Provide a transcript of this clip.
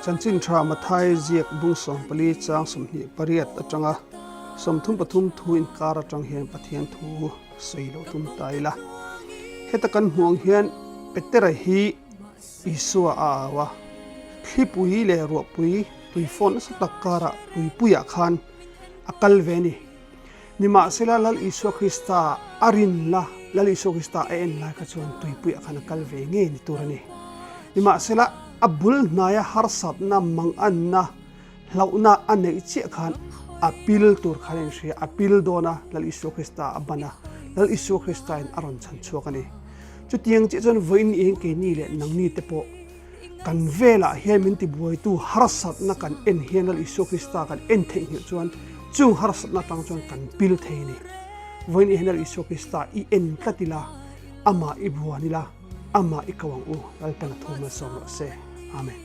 Chanchin Tha Mathai ziak bung 14 chang 28 atanga 33 thu inkar atang hian Pathian thu sawi lo tum ta ila. Heta kan hmuh ang hian Petera hi Isua a au a, thlipui leh ruahpui tuifawn nasa tak karah tuipuiah khan a kal ve a ni. Nimahsela Lal Isua Krista a rin la, Lal Isua Krista a en lai kha chuan tuipuiah khan a kal ve ngei ni tur a ni. Nimahsela a bul hnaia harsatna, manganna, hlauhna a neih chiah khan a pil tur khan a inhria, a pil dawn a, Lal Isua Krista a ban a, Lal Isua Kristain a rawn chhan chhuak a ni. Chutiang chiah chuan vawiin eng keini leh nangni te pawh kan velah hian min tibuaitu harsatna kan en hian Lal Isua Krista kan en theihnghilh chuan chung harsatna atang chuan kan pil thei a ni. Vawiin hian Lal Isua Krista i en tlat ila, amah i buan ila, amah i ko ang u, Lalpan a thu malsawm rawh se. Amen.